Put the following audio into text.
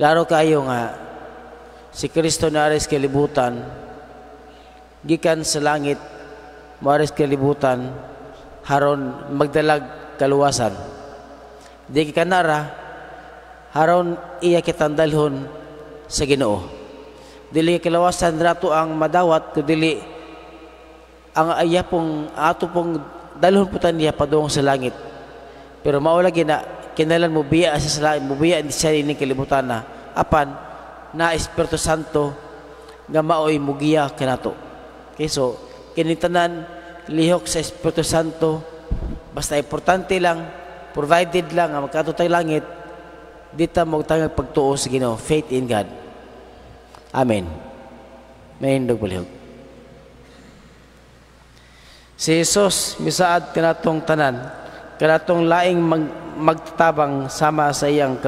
Klaro kaayo nga si Kristo naari sa kalibutan, gikan sa langit, moari sa kalibutan haron magdalag kaluwasan. Di kanara haron iya kitang dalhon sa Ginoo. Dili kaluwasan rato ang madawat kundili ang iya pong ato pong dalhon po niya padung sa langit. Pero mao lagi na kinahanglan mo biya sa langit, mo biya siya ining kalibutan na apan na Espiritu Santo nga maoy mugiya kanato. Okay, so kini tanan lihok sa Espiritu Santo. Basta importante lang, provided lang nga magkadto tay langit, dita mo tangag pagtuo sa Ginoo, faith in God. Amen. Mahindog palihog. Si Jesus misaad kanatong tanan, kanatong laing magtatabang sama sa iyang